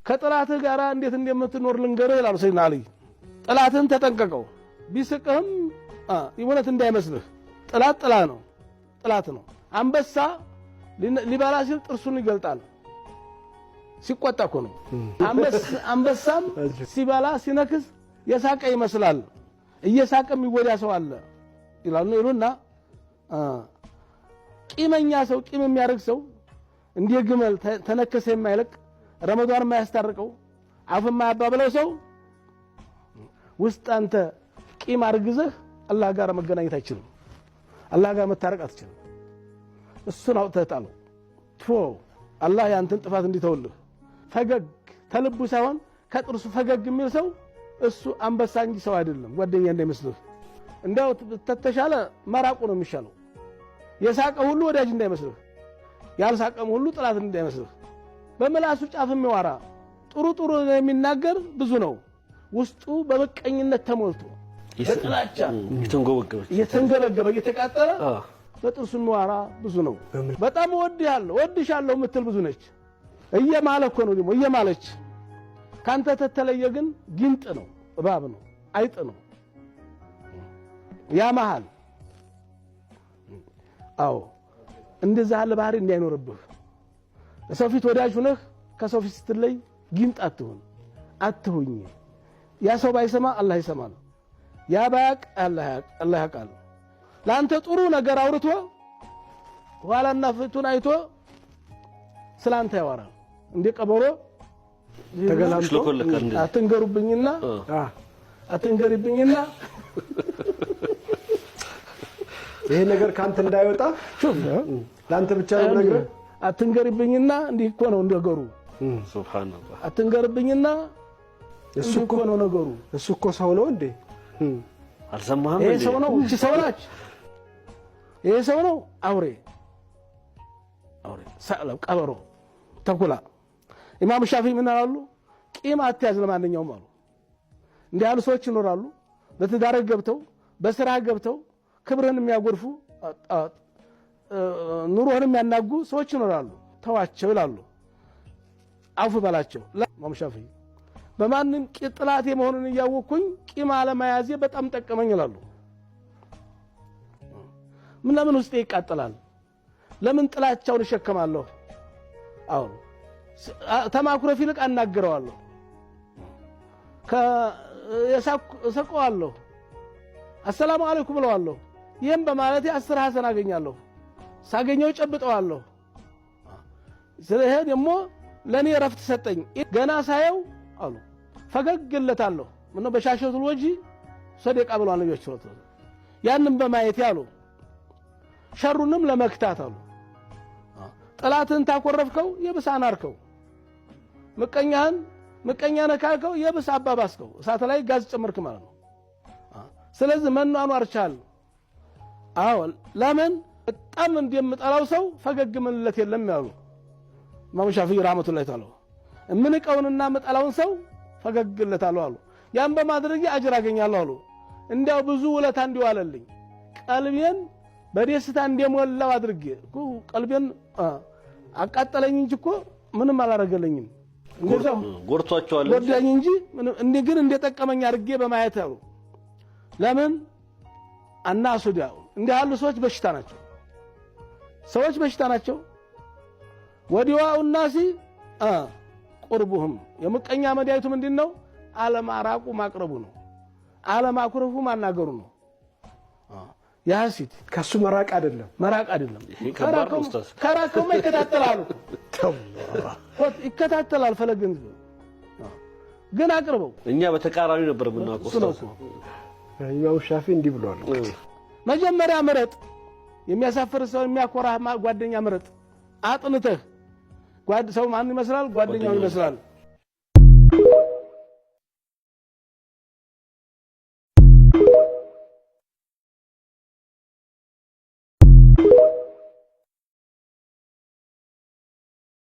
ከጥላትህ ጋር እንዴት እንደምትኖር ልንገርህ ይላሉ ሰይድና አሊ። ጥላትህን ተጠንቀቀው፣ ቢስቅህም እውነት እንዳይመስልህ። ጥላት ጥላ ነው፣ ጥላት ነው። አንበሳ ሊበላ ሲል ጥርሱን ይገልጣል። ሲቆጣ እኮ ነው። አንበሳም ሲበላ ሲነክስ የሳቀ ይመስላል። እየሳቀ የሚጎዳ ሰው አለ ይላሉ ይሉና ቂመኛ ሰው፣ ቂም የሚያደርግ ሰው እንደ ግመል ተነከሰ የማይለቅ፣ ረመዷን የማያስታርቀው፣ አፍ የማያባብለው ሰው ውስጥ አንተ ቂም አርግዘህ አላህ ጋር መገናኘት አይችልም። አላህ ጋር መታረቅ አትችልም። እሱን አውጥተህ ጣለው። ትፎ አላህ ያንተን ጥፋት እንዲተውልህ። ፈገግ ተልቡ ሳይሆን ከጥርሱ ፈገግ የሚል ሰው እሱ አንበሳ እንጂ ሰው አይደለም። ጓደኛ እንዳይመስልህ። እንዲያው ተተሻለ መራቁ ነው የሚሻለው። የሳቀ ሁሉ ወዳጅ እንዳይመስልህ፣ ያልሳቀም ሁሉ ጥላት እንዳይመስልህ። በምላሱ ጫፍ የሚዋራ ጥሩ ጥሩ የሚናገር ብዙ ነው። ውስጡ በምቀኝነት ተሞልቶ በጥላቻ እየተንገበገበ እየተቃጠለ በጥርሱ የሚዋራ ብዙ ነው። በጣም እወድሃለሁ እወድሻለሁ የምትል ብዙ ነች። እየማለ እኮ ነው ደግሞ እየማለች። ካንተ ተተለየ ግን ጊንጥ ነው፣ እባብ ነው፣ አይጥ ነው። ያመሃል። አዎ እንደዛ ያለ ባህሪ እንዳይኖርብህ። ሰው ፊት ወዳጅ ሁነህ ከሰው ፊት ስትለይ ጊንጥ አትሁን፣ አትሁኝ። ያ ሰው ባይሰማ አላህ ይሰማል። ያ ባያቅ አላህ ያውቃል። ለአንተ ጥሩ ነገር አውርቶ ኋላና ፊቱን አይቶ ስላንተ ያወራል። እንደ ቀበሮ ተገላምጦ አትንገሩብኝና አትንገሪብኝና ይሄ ነገር ካንተ እንዳይወጣ ሹፍ ለአንተ ብቻ ነው የምነግርህ። አትንገሪብኝና እንዲህ እኮ ነው ነገሩ። ሱብሃንአላህ። አትንገርብኝና እሱ እኮ ነው ነገሩ። እሱ እኮ ሰው ነው እንዴ? አልሰማህም? ይሄ ሰው ነው፣ እቺ ሰው ናች። ይሄ ሰው ነው አውሬ፣ አውሬ፣ ሰዕለብ፣ ቀበሮ፣ ተኩላ። ኢማሙ ሻፊ ምን አሉ? ቂም አትያዝ ለማንኛውም አሉ። እንዲህ ያሉ ሰዎች ይኖራሉ። በትዳርህ ገብተው በስራ ገብተው ክብርህን የሚያጎድፉ ኑሮህን የሚያናጉ ሰዎች ይኖራሉ። ተዋቸው ይላሉ። አውፍ በላቸው። ኢማሙ ሻፊ በማንም ጥላቴ መሆኑን እያወቅኩኝ ቂም አለመያዜ በጣም ጠቀመኝ ይላሉ። ምን ለምን ውስጤ ይቃጠላል? ለምን ጥላቻውን እሸከማለሁ? አሁን ተማኩረፍ ይልቅ አናግረዋለሁ፣ እሰቀዋለሁ፣ አሰላሙ አለይኩም እለዋለሁ። ይህም በማለቴ 10 ሐሰን አገኛለሁ። ሳገኘው ጨብጠዋለሁ። ስለዚህ ደግሞ ለእኔ እረፍት ሰጠኝ። ገና ሳየው አሉ ፈገግለታለሁ። ምነው በሻሸቱል ወጂ ሰደቃ ብለዋል ነቢያችን ሰለላሁ ዐለይሂ ወሰለም። ያንም በማየት አሉ ሸሩንም ለመክታት አሉ። ጠላትህን ታኮረፍከው የብስ አናርከው፣ ምቀኛህን ምቀኛ ነህ ካልከው የብስ አባባስከው፣ እሳት ላይ ጋዝ ጨመርክ ማለት ነው። ስለዚህ መኗኗር ቻል። አዎ ለምን በጣም እንደምጠላው ሰው ፈገግ ምንለት የለም ያሉ ኢማሙ ሻፊዒ ረህመቱላሂ ተዓላ። እምንቀውንና የምጠላውን ሰው ፈገግለታለሁ አሉ። ያን በማድረጌ አጅር አገኛለሁ አሉ። እንዲያው ብዙ ውለታ እንዲዋለልኝ ቀልቤን በደስታ እንደሞላው አድርጌ እኮ ቀልቤን አቃጠለኝ እንጂ እኮ ምንም አላረገለኝም። እንደዛው ጎርቷቸዋል ጎዳኝ እንጂ እንደ ግን እንደጠቀመኝ አድርጌ በማየት አሉ። ለምን አናሱ ዳው እንዲህ ያሉ ሰዎች በሽታ ናቸው። ሰዎች በሽታ ናቸው። ወዲዋኡ ናሲ ቁርቡህም የምቀኛ መድኃኒቱ ምንድን ነው? አለማራቁ ማቅረቡ ነው። አለማኩረፉ ማናገሩ ነው። የሐሲድ ከሱ መራቅ አይደለም፣ መራቅ አይደለም። ከራከውማ ይከታተላሉ፣ ይከታተላል። ፈለግን ግን አቅርበው። እኛ በተቃራኒ ነበር የምናውቀው። እሱ ነው እኮ ኢማሙ ሻፊ እንዲህ ብለዋል። መጀመሪያ ምረጥ፣ የሚያሳፍር ሰው የሚያኮራህ ጓደኛ ምረጥ። አጥንተህ ሰው ማን ይመስላል? ጓደኛው ይመስላል።